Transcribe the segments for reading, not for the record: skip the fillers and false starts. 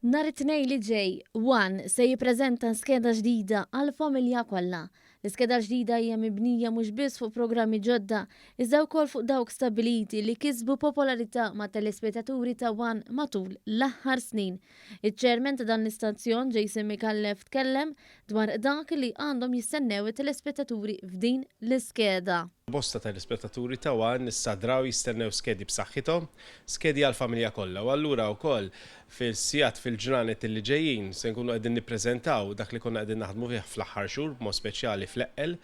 Nhar it-Tnejn li ġej, One se jippreżenta skeda ġdida għall-familja kollha. L-iskeda l-ġdida hija mibnija mhux biss fuq programmi ġodda, iżda wkoll fuq dawk stabbiliti li kisbu popolarità mat-telespettaturi ta' One matul l-aħħar snin. Iċ-Chairman ta' dan l-istazzjon, Jason Micallef tkellem dwar dak li għandhom jistennew it-telespettaturi f'din l-iskeda. Bosta telespettaturi ta' One issa draw jistennew skedi b'saħħithom, skedi għall-familja kollha u allura wkoll fis-sigħat fil-ġranet li ġejjin se nkunu qegħdin nippreżentaw dak li konna qegħdin naħdmu fih fl-aħħar xhur b'mod speċjali fl-eqqel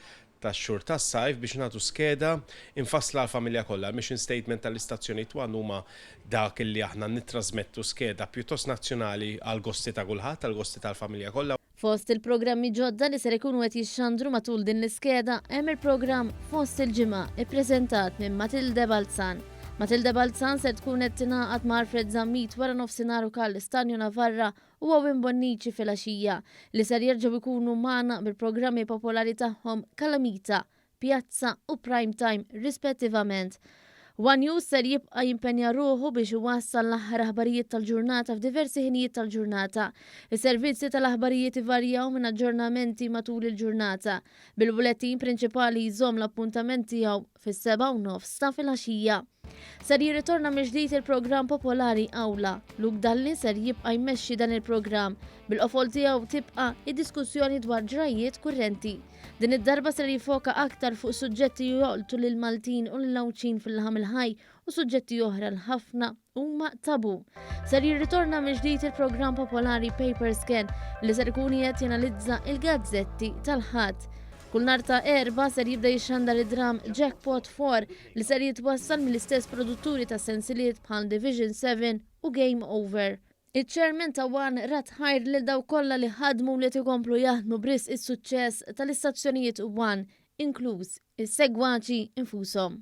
tax-xhur tas-sajf biex nagħtu skeda imfassla għall-familja kollha. Il-mission statement tal-istazzjonijiet One huma dak li aħna nittrażmettu skeda pjuttost nazzjonali għall-gosti ta' kulħadd, għall-gosti tal-familja kollha. Fost il-programmi ġodda li ser ikunu qed jixxandru matul din l-iskeda hemm il-programm Fost il-Ġimgħa ippreżentat minn Matilde Balzan. Matilde Balzan ser tkun qed tingħaqad ma' Alfred Zammit wara nofsinhar u Karl Stagno Navarra u Owen Bonnici filgħaxija li ser jerġgħu jkunu magħna bil-programmi popolari tagħhom Kalamita, Pjazza u Prime Time rispettivament. One News ser jibqa' jimpenja ruħu biex iwassal l-aħħar aħbarijiet tal-ġurnata f'diversi ħinijiet tal-ġurnata. Is-servizzi tal-aħbarijiet ivarjaw minn aġġornamenti matul il-ġurnata, bil-bulettin prinċipali jżomm l-appuntament tiegħu fis-7:30 ta' filgħaxija. Ser jirritorna mill-ġdid il-programm popolari Awla. Luke Dalli ser jibqa' jmexxi dan il-programm. Bil-qofol tiegħu tibqa' id-diskussjoni dwar ġrajjiet kurrenti. Din id-darba ser jiffoka aktar fuq suġġetti li jolqtu lill-Maltin u lill-Għawdxin fil-laħam il-ħaj u suġġetti oħra li ħafna huma tabu. Ser jirritorna mill-ġdid il-programm popolari Paper Scan li ser ikun qed janalizza il-gazzetti tal-Ħadd. Kull nhar ta' Erbgħa ser jibda jixxandar id-dram Jackpot 4 li ser jitwassal mill-istess produtturi ta' sensiliet bħal Division 7 u Game Over. Iċ-Chairman ta' One radd ħajr lil dawk kollha li ħadmu u li qed ikomplu jaħdmu b'risq is-suċċess tal-istazzjonijiet One, inkluż is-segwaċi nfushom.